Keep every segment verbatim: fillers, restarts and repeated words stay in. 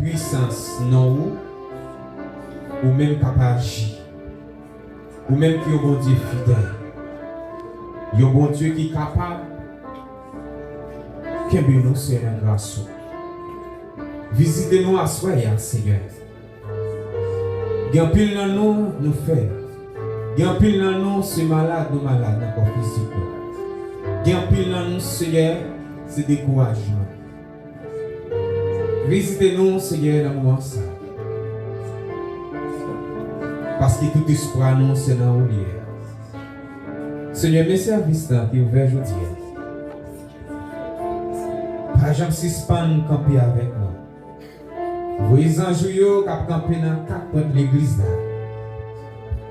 pwisans non ou, ou menm k ap aji. Ou menm ki yon Bondye fidèl. Yon Bondye ki kapab. Kenbe nou, Senyè, nan gras ou. Vizite nou aswè a, Senyè. Gen anpil nan nou, nou fè. Gen anpil nan nou, se malad, nou malad nan kò fizik nou. Gen anpil nan nou, Senyè, se dekourajman. Vizite nou, Senyè, nan moman sa. Paske tout espwa nou, se nan ou li ye. Senyè, men sèvis la ki ouvè jodi a. Pa janm sispann kanpe avèk nou. Voye zanj ou yo k ap kanpe nan kat pwent legliz la.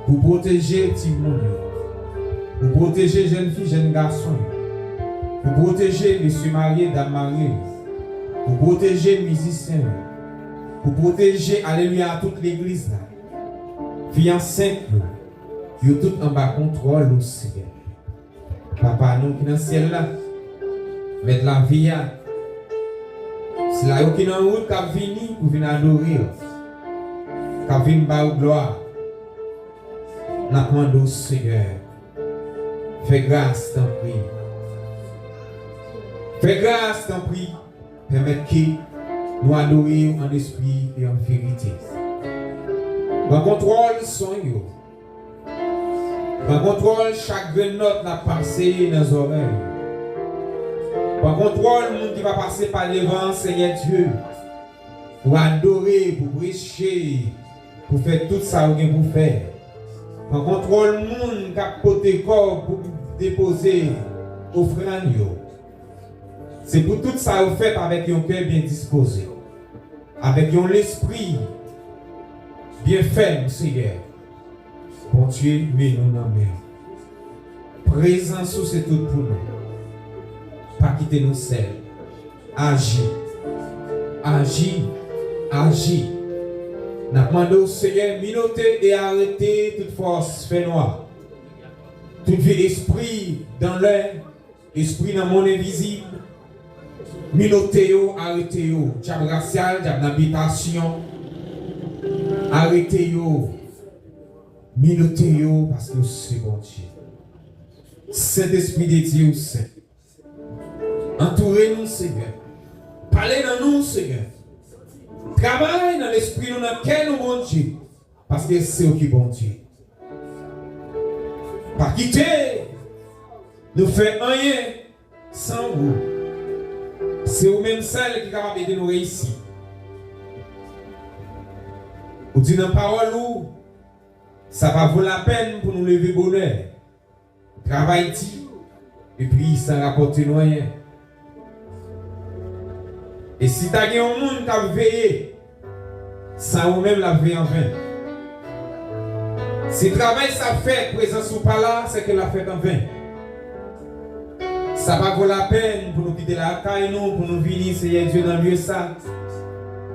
Pou pwoteje timoun yo. Pou pwoteje jèn fi, jèn gason yo. Pou pwoteje mesye marye, dam marye yo. Pou pwoteje mizisyen yo. Pou pwoteje, alelouya, tout legliz la. Fi ansent yo. Yo tout anba kontwòl ou, Senyè. Papa nou ki nan syèl la, Mèt lavi a, sila yo ki nan wout k ap vini pou vin adore w, k ap vin ba w glwa, n ap mande w, Senyè, fè gras, tanpri. Fè gras, tanpri, pèmèt ke nou adore w an espri e an verite. Pran kontwòl son yo. Pran kontwòl chak grenn nòt n ap pase nan zòrèy. Pran kontwòl moun ki va pase pa devan, Senyè Dye, pou adore, pou preche, pou fè tout sa ou gen pou fè. Pran kontwòl moun k ap pote kòb pou depoze ofrann yo. Se pou tout sa yo fèt avèk yon kè byen dispoze, avèk yon lespri byen fèm, Senyè. Bondye, men nou nan men w. Prezans ou se tout pou nou. Pa kite nou sèl. Aji. Aji. Aji. N ap mande w, Senyè, minote e arete tout fòs fènwa, tout vye espri dan lè, espri nan monn envizib, minote yo, arete yo. Dyab rasyal, dyab nan bitasyon, arete yo. Minote yo, paske w se Bondye. Sentespri de Dye, ou sen. Antoure nou, Senyè. Pale nan nou, Senyè. Travay nan lespri nou, nan kè nou, Bondye. Paske se ou ki Bondye. Pa kite nou fè anyen san ou. Se ou menm sèl ki kapab ede nou reyisi. Ou di nan pawòl ou, sa pa vo lapèn pou nou leve bonè, travay di, epi san rapòte nou anyen. E si ta gen yon moun k ap veye, san ou menm l ap veye anven. Si travay sa fèt, prezans ou pa la, sèke l ap fèt anven. Sa pa vo lapèn pou nou kite lakay nou, pou nou vini, Senyè Dye, nan lye sa,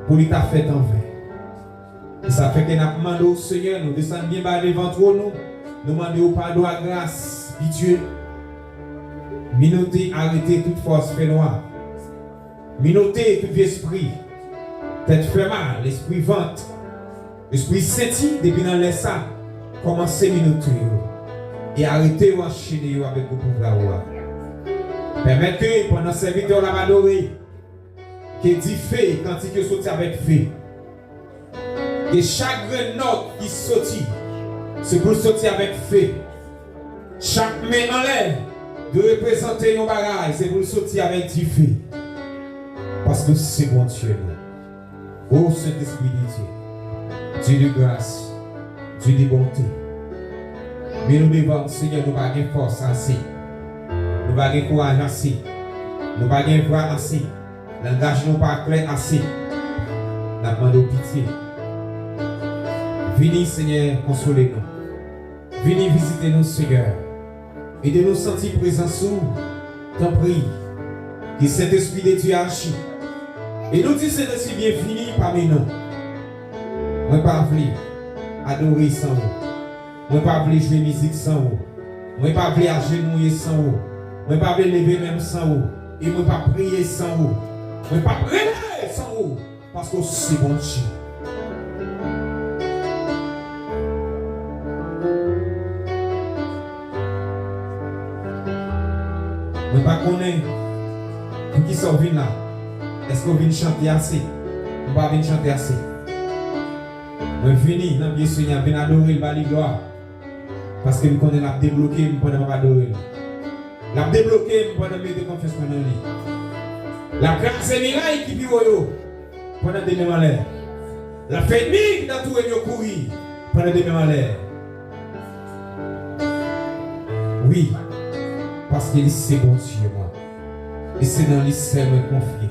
pou li ta fèt anven. E sa fè ke n ap mande w, Senyè, nou desann byen ba devan twòn ou, nou mande w padon ak gras, Pitye. Minote, arete tout fòs fènwa. Minote tout vye espri, tèt fè mal, espri vant, espri senti, depi nan lè sa, kòmanse minote yo e arete yo, anchene yo avèk gwo pouvwa ou a. Pèmèt ke pandan sèvitè w la ap adore, ke dife, kantik yo soti avèk fe. Ke chak grenn nòt ki soti, se pou l soti avèk fe. Chak men anlè dwe reprezante yon bagay, se pou l soti avèk dife. Paske se Bondye nou. O Sentespri de Dye, Dye de gras, Dye de bonte. Men nou devan w, Senyè, nou pa gen fòs ase. Nou pa gen kouraj ase. Nou pa gen vwa ase. Langaj nou pa klè ase. N ap mande w pitye. Vini, Senyè, konsole nou. Vini vizite nou, Senyè. Ede nou santi prezans ou. Tanpri, ke Sentespri de Dye aji. E nou di Sentespri, byenvini pami nou. Mwen pa vle adore san ou. Mwen pa vle jwe mizik san ou. Mwen pa vle ajenouye san ou. Mwen pa vle leve men m san ou. E mwen pa priye san ou. Mwen pa rele san ou. Paske w se Bondye. Mwen pa konnen poukisa w vin la. Èske w vin chante ase? Mwen pa vin chante ase. Mwen vini nan pye Senyè a, vin adore l, ba li glwa. Paske m konnen l ap debloke m pandan m ap adore l. L ap debloke m pandan m mete konfyans mwen nan li. L ap kraze miray ki pi wo yo pandan demen m anlè. L ap fè ènmi ki t ap toure m yo kouri pandan demen m anlè. Wi, paske li se Bondye mwen. E se nan li sèl mwen konfye.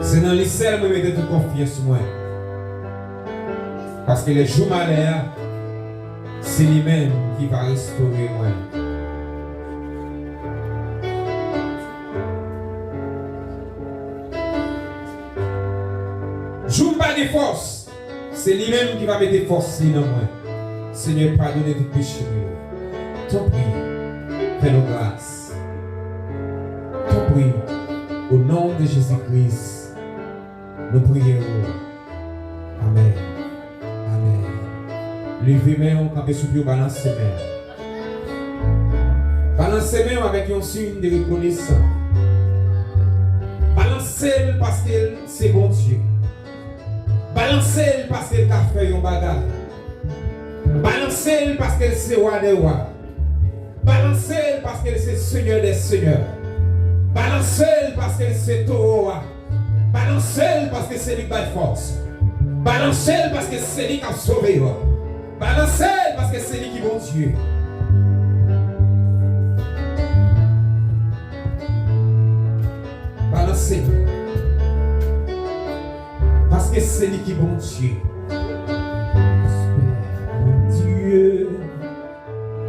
Se nan li sèl mwen mete tout konfyans mwen. Paske lè jou malè a, se li menm ki va restore mwen. Jou m pa gen fòs, se li menm ki va mete fòs li nan mwen. Senyè, padone tout peche mwen yo. Tanpri, fè nou gras. Tanpri, o non de Jezi Kris, nou priye w. Amèn. Amèn. Leve men w, kanpe sou pye w, balanse men w. Balanse men w avèk yon siy de rekonesans. Balanse l paske l se Bondye. Balanse l paske l ka fè yon bagay. Balanse l paske l se Wa dè wa. Balanse l paske l se Senyè dè senyè. Balanse l paske l se Towo a. Balanse l paske se li k bay fòs. Balanse l paske se li k ap sove yo. Balanse l paske se li ki Bondye. Balanse l. Paske se li ki Bondye. Dieu,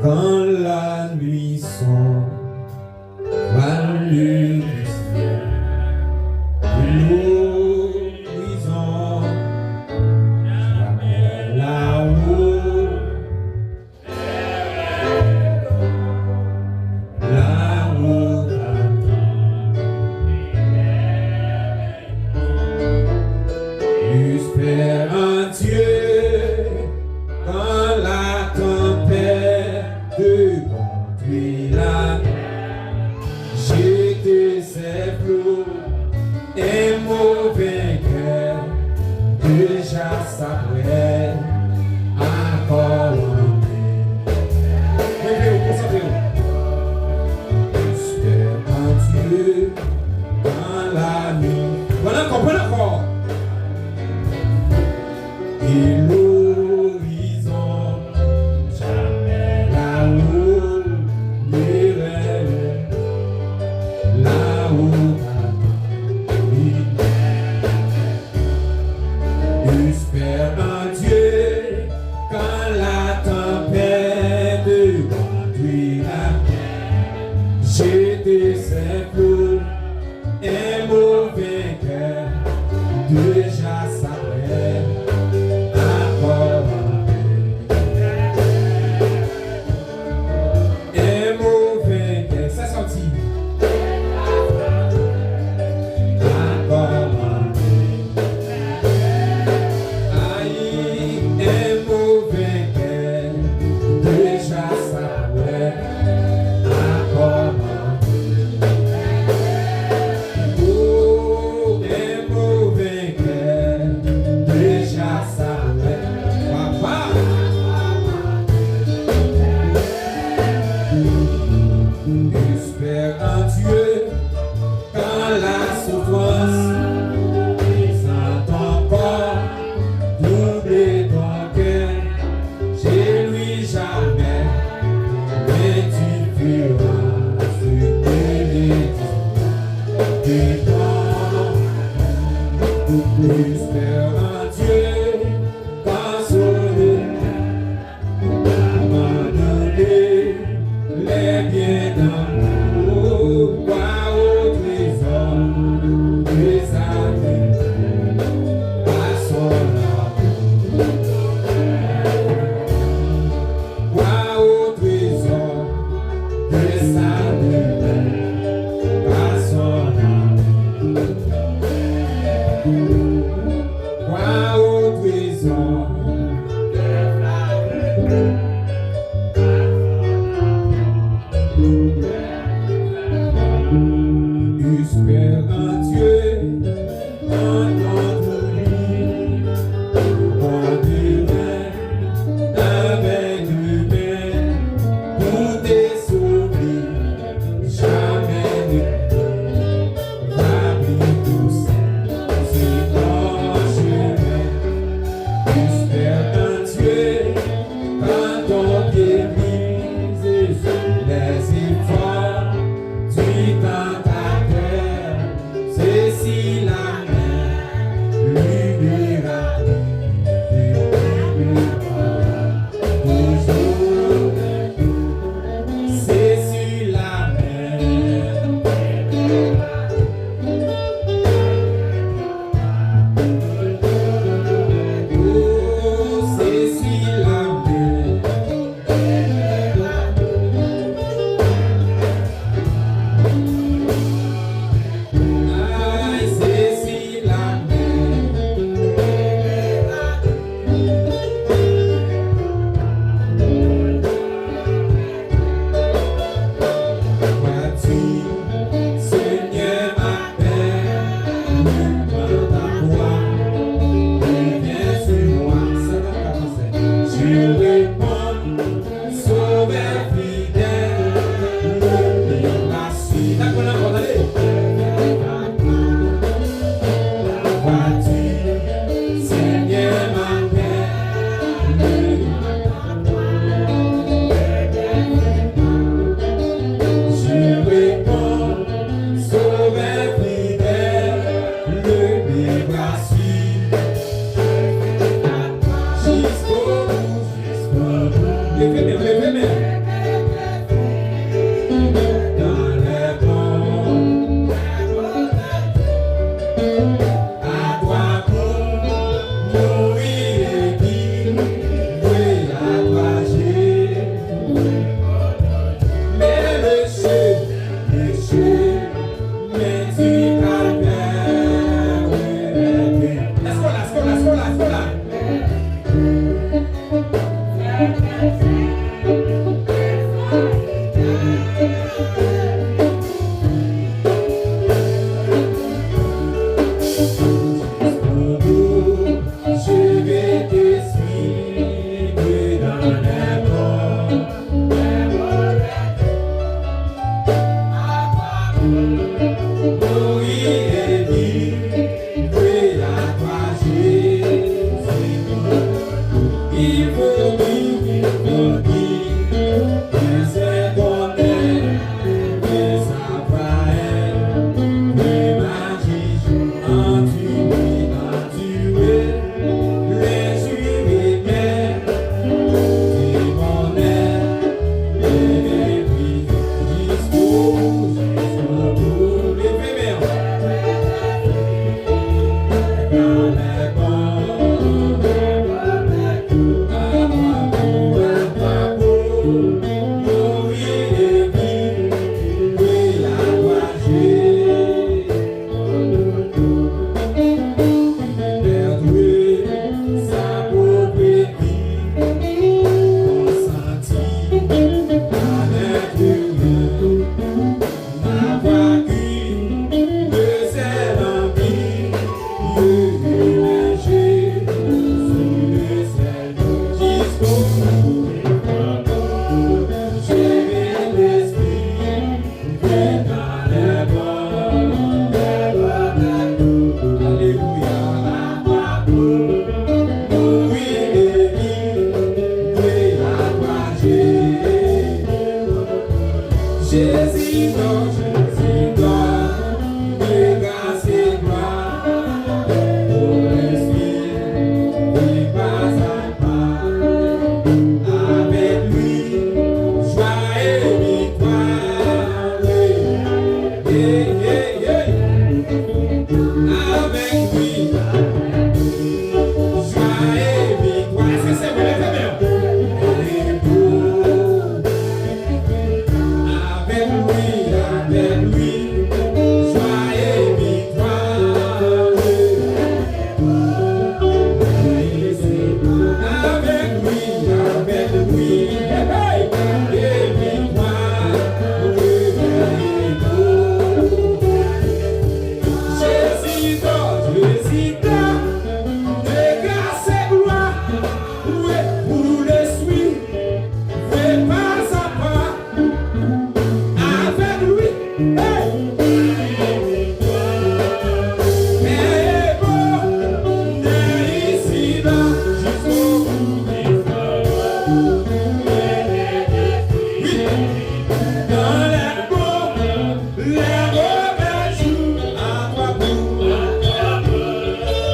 quand la nuit sombre, va le ciel, l'horizon, jamais là-haut. Là-haut t'attend. J'espère en Dieu quand la tempête détruit la mer. Je te sais flot, un mot vainqueur, déjà sa prêt à Colombie. Leve w, konsantre w. J'espère en Dieu dans la nuit. Pran ankò, pran ankò. Et l'horizon, jamais là-haut, ne rêve, là-haut, j'espère en Dieu, quand la tempête détruit la mer, je te sais flot, un mot vainqueur, déjà sa prêt à Colombie. Un mot vainqueur, sa sòti. À Colombie. Ayi, un mot vainqueur, déjà sa prêt à Colombie. Oh, un mot vainqueur, déjà sa prêt. Papa. Espère en Dieu quand la souffrance présente encore, trouble ton cœur, je lui jamais, mais tu feras ce que les disciples de ton espère en Dieu, consolé. Abandonner les biens d'amour, crois au trésor de sa demeure, à son amour. Crois au trésor de sa demeure, à son amour. Jésus, il faut dire, il faut dire que c'est ton aide que ça va être. Imagine, endure, endurer les jours et même des bonheurs et des prières jusqu'au bout, jusqu'au bout. Levez men. Jésus, non, Jésus, non, de grâce et gloire, pour l'esprit qui passe à part. Avec lui, joie et victoire. Hey, hey, hey. Avec lui, joie et victoire. Est-ce que c'est vrai, les amis? Avec lui, avec lui, joie et victoire. Avec lui, avec lui, hey, hey, et victoire, Jésus, Jésus, de grâce et gloire, loué pour l'esprit, fait pas à part. Avec lui, hey! Père est bon, dès ici-bas jusqu'au bout. Oui, dans les bons, les mauvais jours, à toi pour, à toi pour.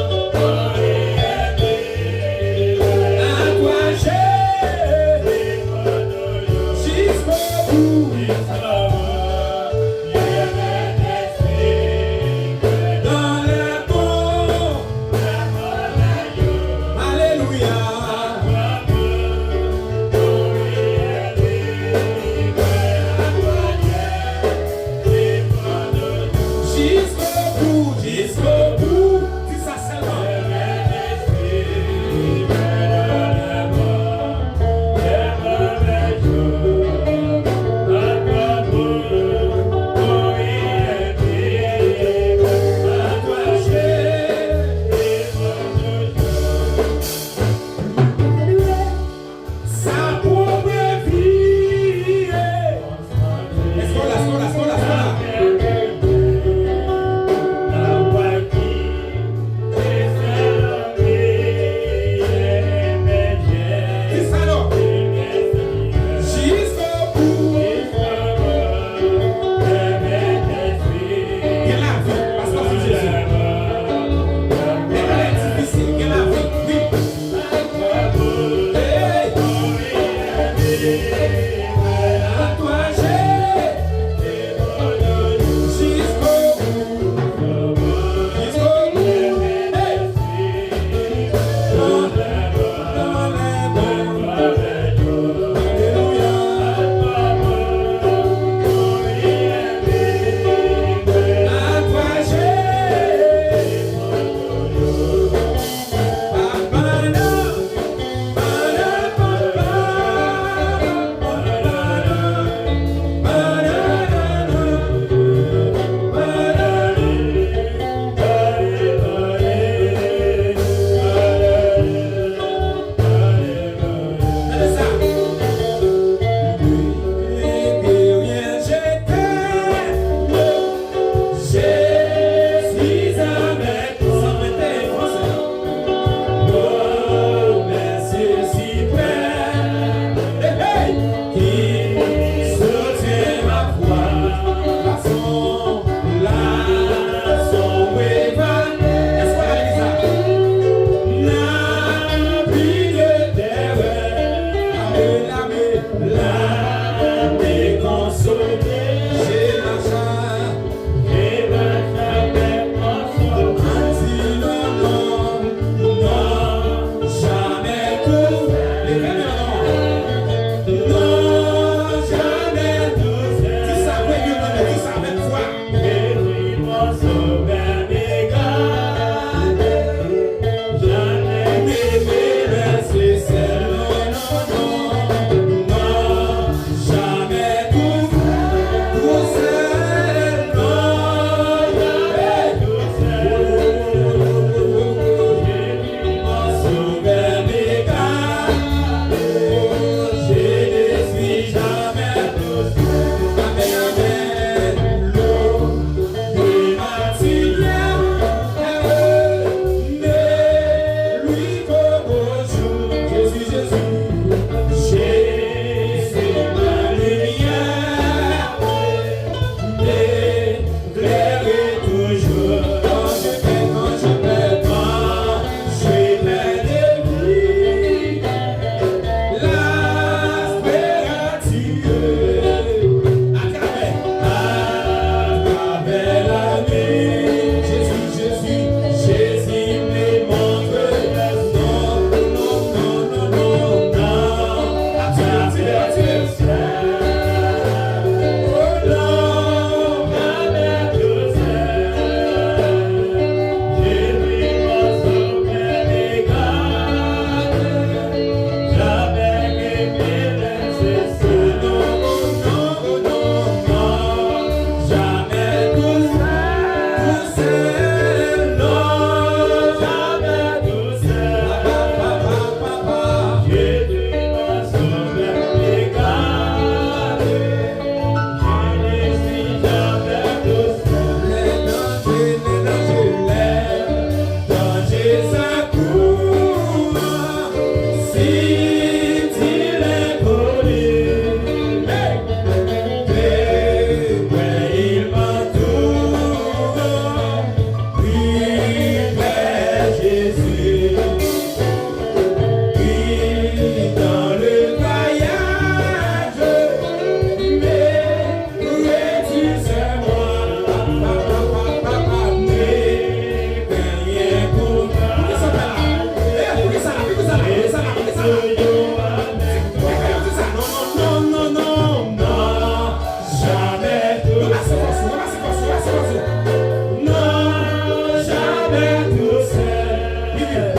Wi, wi,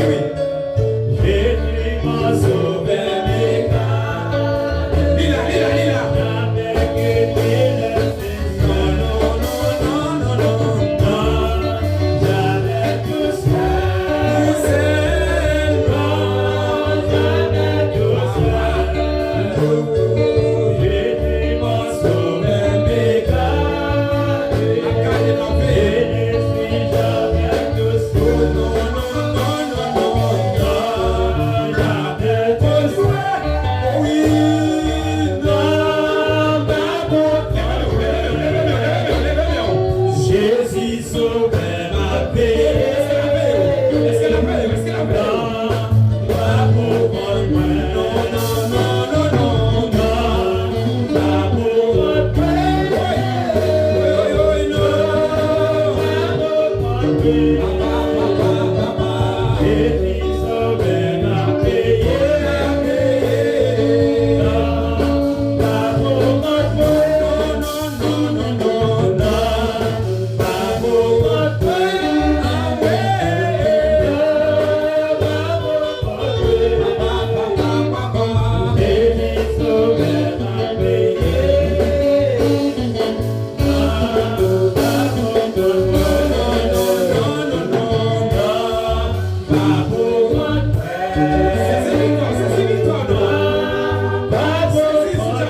wi. Jésus, mon sauveur, m'écarte. Li la, li la, li la. Non, non, non, non, non, non. Jamais tout seul. Tout seul. Non, jamais tout seul. Jésus, mon sauveur, m'écarte. Jezi sovè m ap peye. Èske l ap peye? Èske l ap peye? Èske l ap peye?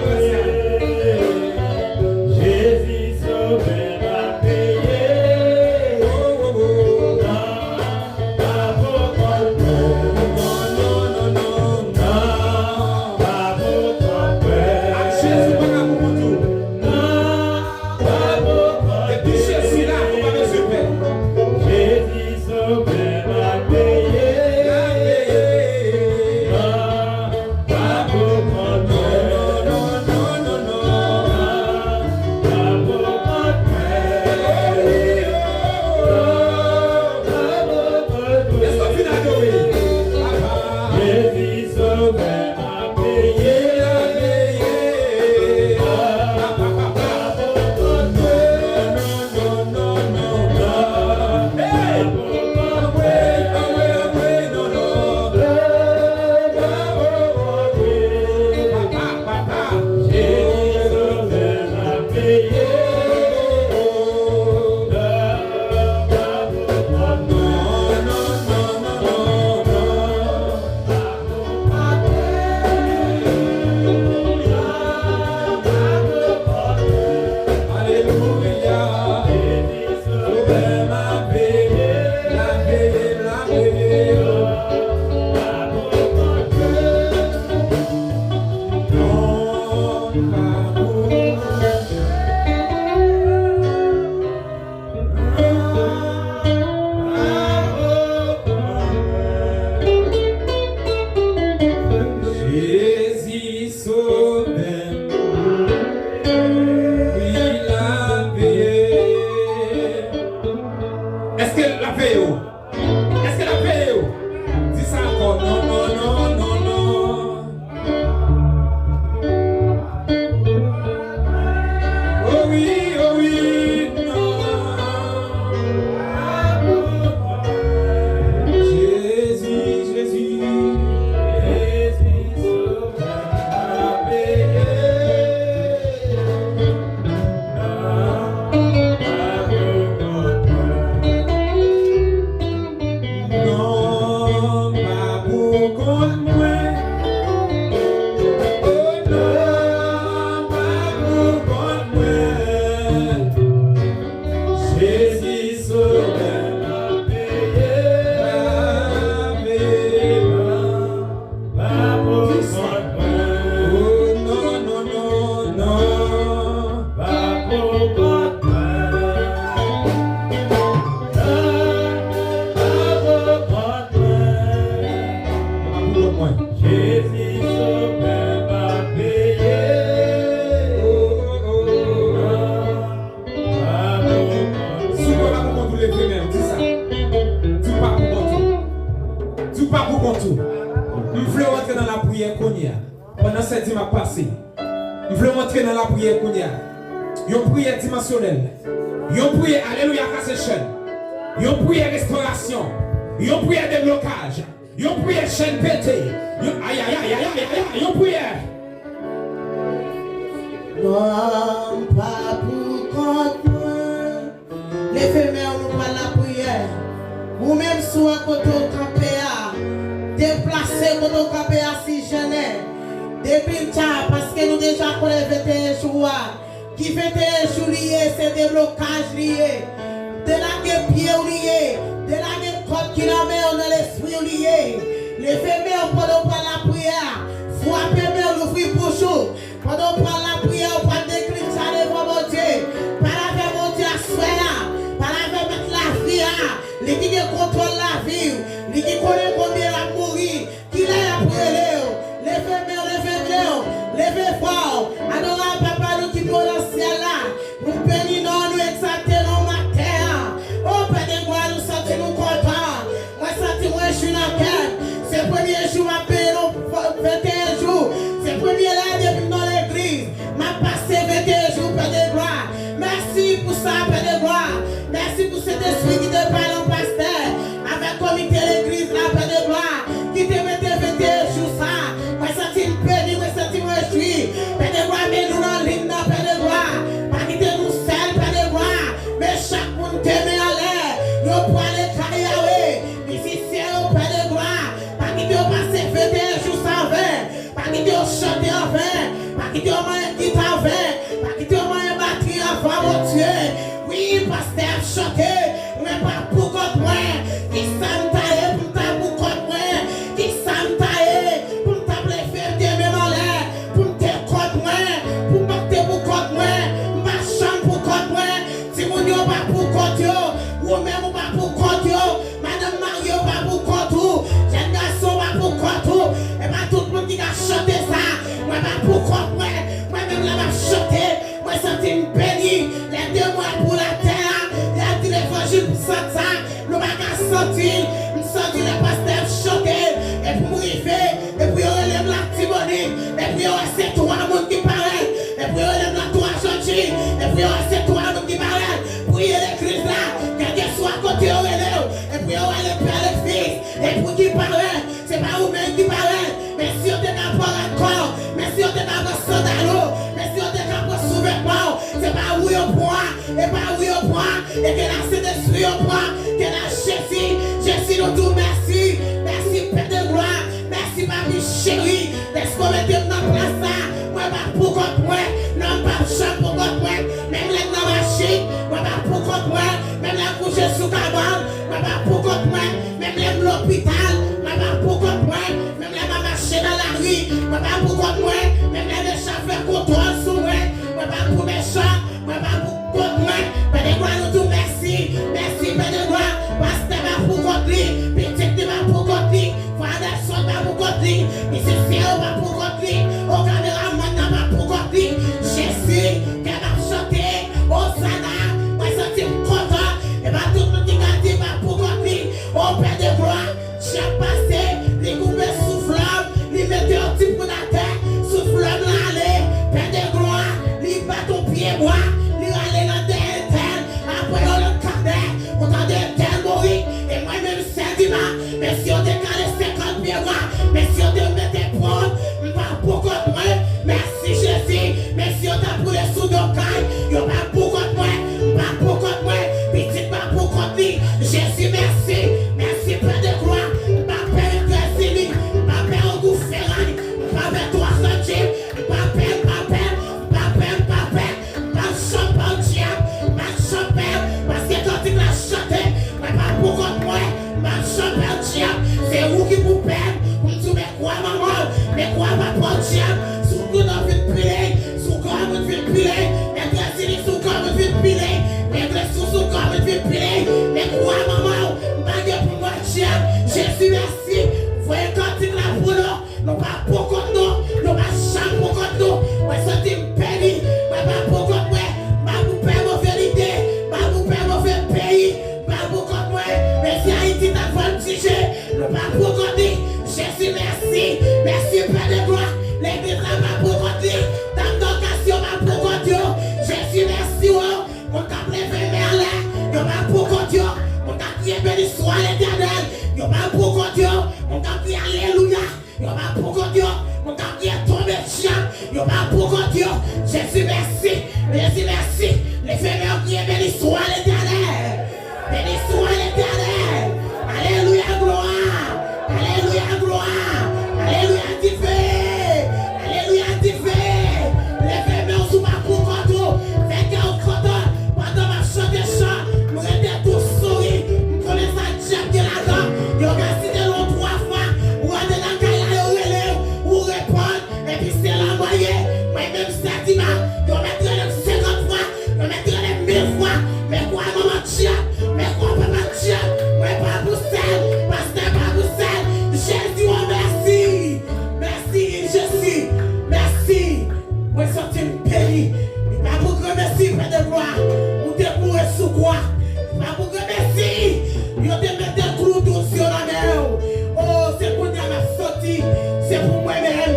Ak Jezi, ou pa ka pou kont ou. Depi Jezi la, ou pa bezwen pè. Èske w fin adore? Jezi sovè m, wi, l ap peye. Èske l ap peye w? Èske l ap peye w? Di sa ankò. Non, non, non, non, non. Oh wi, oh wi, non. Jezi, Jezi, Jezi sovè m ap peye. Non, pa pou kont mwen. Oh non, pa pou kont mwen. Jezi sovè m ap peye, ap peye. Pa pou kont mwen. Oh non, non, non, non. Pa pou kont mwen. Non, pa pou kont mwen. Pa pou kont mwen. Jezi sovè m ap peye. Oh, oh, oh, oh. Si w kwè w pa pou kont ou, leve men w, di sa. Di w pa pou kont ou. Di w pa pou kont ou. M vle w antre nan lapriyè kounye a. Pandan sèt di m ap pase. M vle w antre nan lapriyè kounye a. Yon priyè dimansyonèl. Yon priyè, alelouya, kase chèn. Yon priyè restorasyon. Yon priyè deblokaj. Yon priyè chèn pete. Yon, ayayayayayay, yon priyè. Non, m pa pou kont mwen. Leve men w, nou pral lapriyè. Ou menm sou an kote w kanpe a, deplase kote w kanpe a si jennen. Depi l ta, paske nou deja konnen venteyen jou a. Ki venteyen jou li ye, se deblokaj li ye. Delage pye w li ye. Delage kòd ki nan men w nan lespri w li ye. Leve men w pandan w pral lapriyè a. Frape men w, louvri bouch ou. Pandan w pral lapriyè, w pral dekline sa devan Bondye. Pale avè Bondye aswè a. Pale avè Mèt lavi a. Li ki gen kontwòl lavi w. Li ki konnen konbyen l ap mouri. Kilè y ap rele w? Leve men w, leve men w, leve vwa w. Adorab Papa nou ki pi wo nan syèl la, nou beni non w, nou egzalte non w maten an. O Pè de glwa, nou santi nou kontan. Mwen santi mwen jwi nan kè m. Se premye jou m ap beni nou venteyen jou. Se premye lè depi m nan legliz. M ap pase venteyen jou, Pè de glwa. Mèsi pou sa, Pè de glwa. Mèsi pou Sentespri ki te pale an pastè avèk komite legliz la, Pè de glwa, ki te mete venteyen jou sa. Mwen santi m beni, mwen santi mwen jwi. Pè de glwa, men nou nan liy nan, Pè de glwa. Pa kite nou sèl, Pè de glwa. Men chak moun te men anlè. Yo pwale kay Yawe. Mizisyen yo, Pè de glwa. Pa kite yo pase venteyen jou sa an ven. Pa kite yo chante an ven. Pa kite yo manyen gita an ven. Pa kite yo manyen batri an ven, Bondye. Wi, pastè ap chante. Mwen pa pou kont mwen. Kisa m ta ye pou m ta pou kont mwen? Kisa m ta ye pou m ta leve de men m anlè? Pou m te kont mwen. Pou m pa te pou kont mwen. M pa janm pou kont mwen. Timoun yo pa pou kont yo. Ou menm ou pa pou kont yo. Madanm marye w pa pou kont ou. Jèn gason w pa pou kont ou. E pa tout moun ki ka chante sa. Mwen pa pou kont mwen. Mwen menm lè m ap chante, mwen santi m beni. Lè demwèl pou latè a, y ap di levanjil pou sant sa. Nou pa ka santi l. M santi lè pastè ap chante. Epi m rive. Epi yo rele m Latibonit. Epi yo wè se twa moun ki parèt. Epi yo rele m la twa Jòji. Epi yo wè se twa moun ki parèt. Priye legliz la. Kèlkeswa kote yo rele w. Epi yo wè le pè, le fis. Epi ki parèt. Se pa ou menm ki parèt. Men si yo te ka pran rad kò w. Men si yo te ka pran sandal ou. Men si yo te ka pran souvètman w. Se pa ou yo pran. E pa ou yo pran. E ke la Sentespri yo pran. Ke la Jezi. Jezi nou di w mèsi. Mèsi Pè de glwa. Mèsi Papi cheri. Dèske w mete m nan plas sa. Mwen pa pou kont mwen. Non, m p ap janm pou kont mwen. Menm lè m nan machin. Mwen pa pou kont mwen. Menm lè m kouche sou kabann. Mwen pa pou kont mwen. Menm lè m lopital, mwen pa pou kont mwen. Menm lè m ap mache nan lari, mwen pa pou kont mwen. Menm lè mechan fè kontwòl sou mwen, mwen pa pou mechan, mwen pa pou kont mwen. Pè de glwa, nou di w mèsi. Mèsi, Pè de glwa. Pastè pa pou kont li. Pitit li pa pou kont li. Frè Adelson pa pou kont li. Mizisyen yo pa pou kont li. O, kameramann nan pa pou kont li. Jezi, kè m ap chante. Osana, mwen santi m kontan. E pa tout moun ki ka di pa pou kont li. O Pè de glwa, dyab pase, li koupe souf lòm, li mete yon ti poud atè, souf lòm lan ale. Pè de glwa, li bat yon pye bwa, li rale nan dèyè entèl, apre yon lòt kadè, ou tande entèl mouri, e mwen menm sèlman, men si yo te kale senkant pye bwa, men si yo te mete pon, m pa pou kont mwen, men si Jezi, men si yo ta boule sou do kay, yo pa pou kont mwen, m pa pou kont mwen, pitit pa pou kont li. Jezi, mèsi, mèsi Pè de glwa, m pa pè Trèzili, m pa pè Ogou Feray, m pa pè Twa Sòt Jim, m pa pè, m pa pè, m pa pè, m pa pè, m pa janm pè dyab, m pa janm pè, paske kantik la chante, mwen pa pou kont mwen, m pa janm pè dyab, se ou ki pou pè, pou m di w men kwa manman w, men kwa papa w dyab, sou kout an vin pile, sou kò moun vin pile, men Trèzili sou kò moun vin pile, men Gresou sou kò moun vin pile, men kwa manman w, m pa gen pou mwen dyab, Jezi mèsi, voye kantik la pou nou, nou pa pou kont nou, nou pa janm pou kont nou, mwen santi m beni, mwen pa pou kont mwen, m pa pou pè move lide, m pa pou pè move peyi, m pa pou kont mwen, men si Ayiti ta vann ti je, nou pa pou kont li. Jezi, mèsi. Mèsi, Pè de glwa. Legliz la pa pou kont li. Dam dòkas yo pa pou kont yo. Jezi, mèsi, o. Moun k ap leve men anlè, yo pa pou kont yo. Moun k ap Yo pa pou kont yo, moun k ap kriye alelouya. Yo pa pou kont yo, moun k ap kriye tonbe dyab. Yo pa pou kont yo. Jezi mèsi, Jezi mèsi. Leve men w, kriye, beni swa Letènèl. Beni swa Letènèl. Alelouya, glwa. Alelouya, glwa. Alelouya, dife. Alelouya, dife. Leve men w si w pa pou kont ou. Fè kè w kontan. Pandan m ap chante chan, m rete tou souri. M konnen sa dyab gen ladan. Yo ka site non w twa fwa. Ou antre nan kay la, yo rele w. Ou reponn. Epi se la mwen ye. Mwen menm, Sèdiman, yo mèt rele m senkant fwa. Yo mèt rele m mil fwa. Men kwa manman dyab. Men kwa papa dyab. Mwen pa pou sèl. Pastè pa pou sèl. Jezi, o mèsi. Mèsi, Jezi. Mèsi. Mwen santi m beni. Li pa pou granmesi, Pè de glwa. Ou te mouri sou kwa. Li pa pou granmesi. Yo te mete klou dous yo nan men w. O, se kounye a m ap santi. Se pou mwen menm.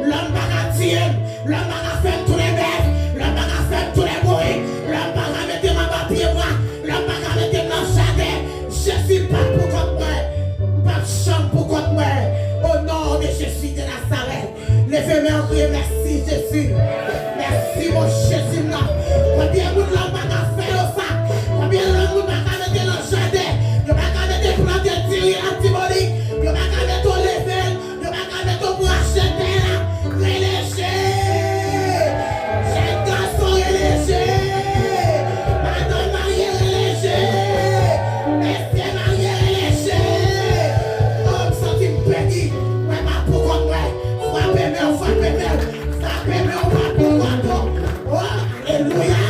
Lòm pa ka tiye m. Lòm pa ka fè m tounen bèf. Lòm pa ka fè m tounen bourik. Lòm pa ka mete m anba pyebwa. Lòm pa ka mete m nan jaden. Jezi p ap pou kont mwen. M p ap janm pou kont mwen. O non de Jezi de Nazarèt. Leve men w, kriye, mèsi, Jezi. Mèsi, mon Jezi m nan. Konbyen moun lòm pa ka fè yo sa? Konbyen lòm moun pa ka mete nan jaden? Yo pa ka mete plante diri Latibonit. Yo pa ka mete w leve l. Yo pa ka mete w pou achte tè la. Rele Je. Jèn gason, rele Je. Madanm marye, rele Je. Mesye marye, rele Je. O, m santi m beni. Mwen pa pou kont mwen. Frape men w, frape men w. Frape men w, pa pou kont ou. O, alelouya.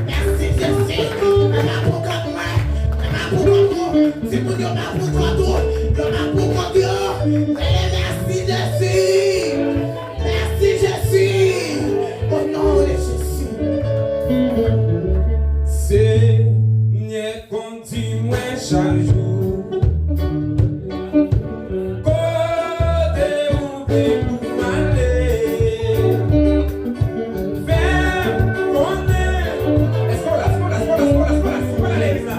Mèsi, Jezi. Mwen pa pou kont mwen. Mwen pa pou kont ou. Timoun yo pa pou kont ou. Yo pa pou kont yo. Rele mèsi, Jezi. Mèsi, Jezi. O non de Jezi. Senyè, kondi mwen chak jou. Kote ou vle pou m ale. Fè m konnen. Èske w la, èske w la, èske w la, èske w la, èske w la, èske w la, legliz la?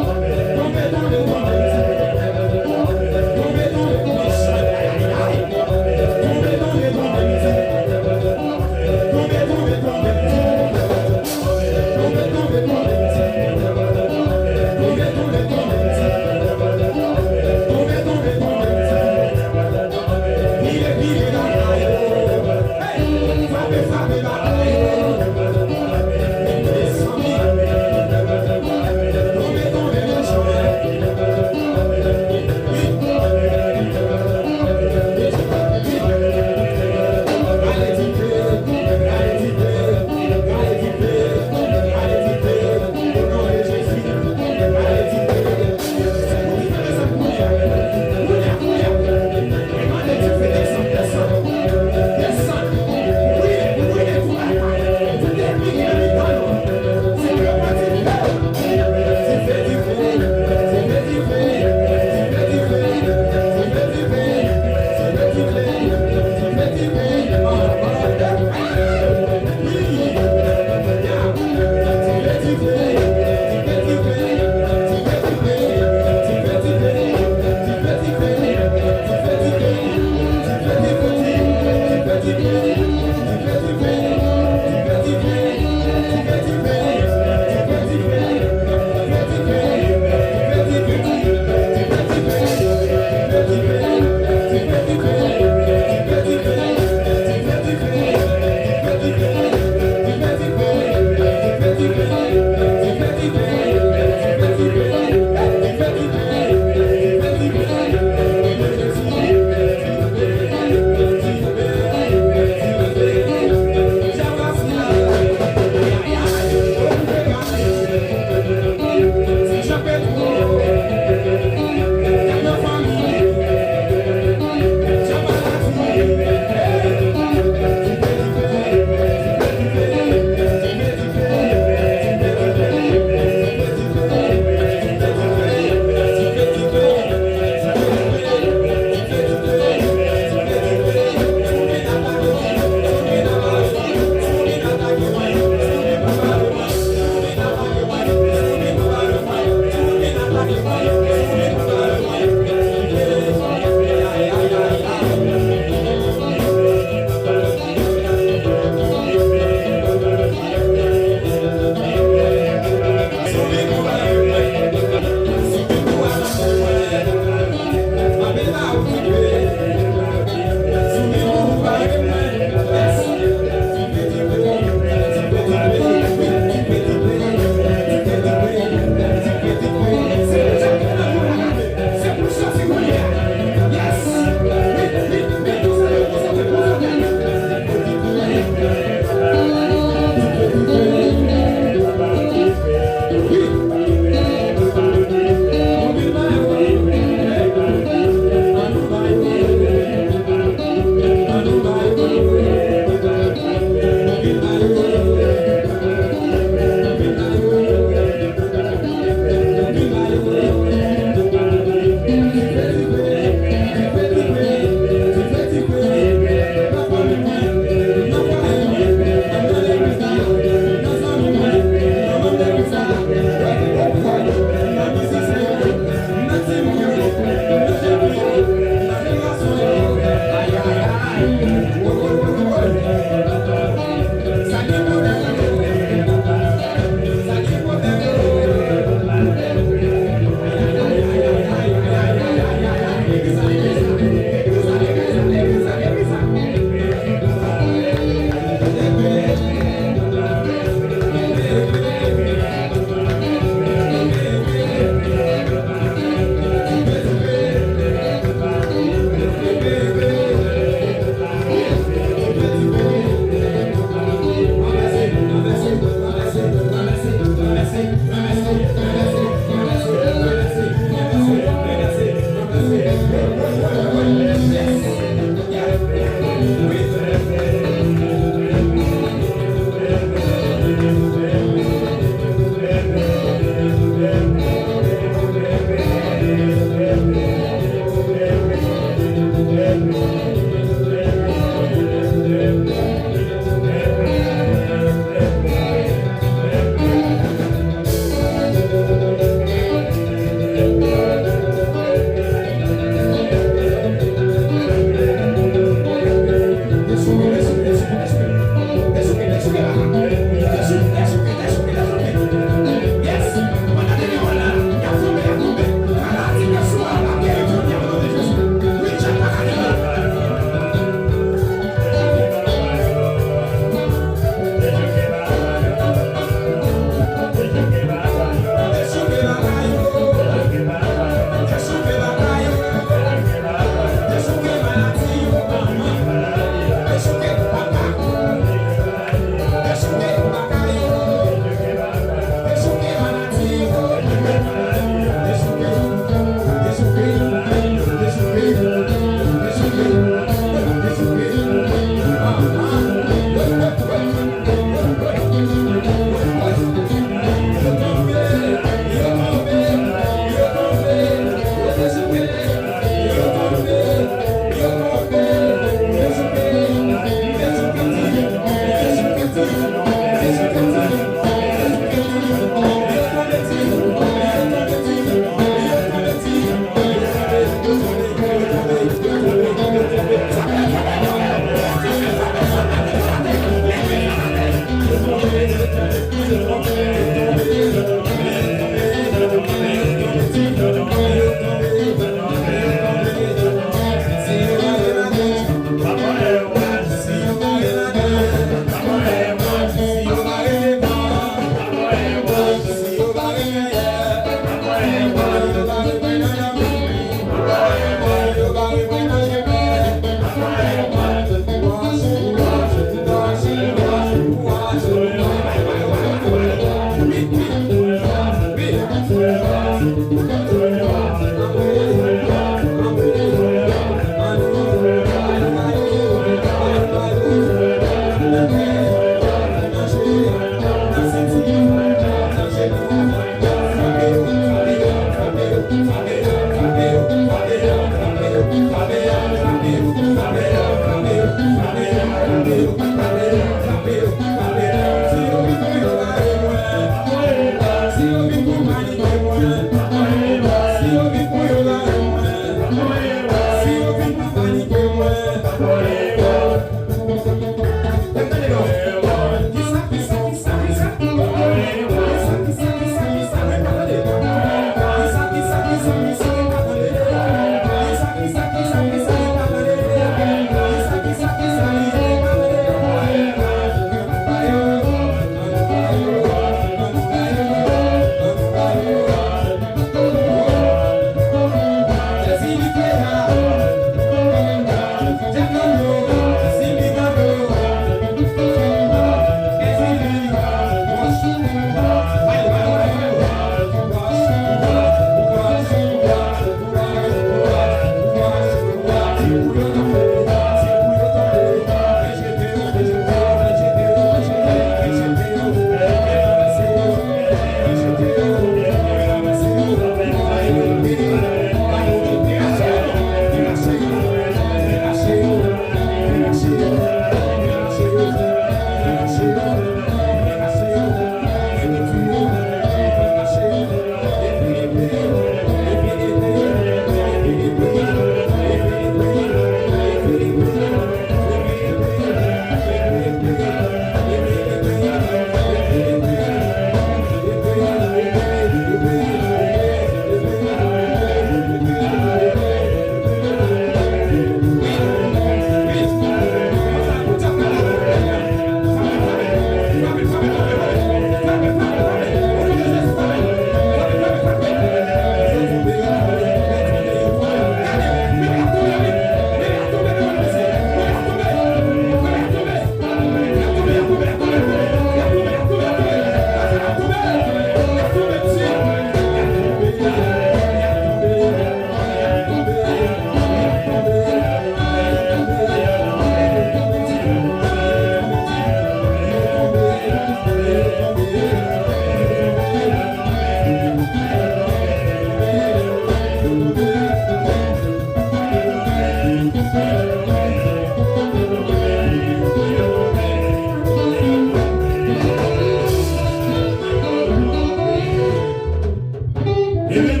Ebyen,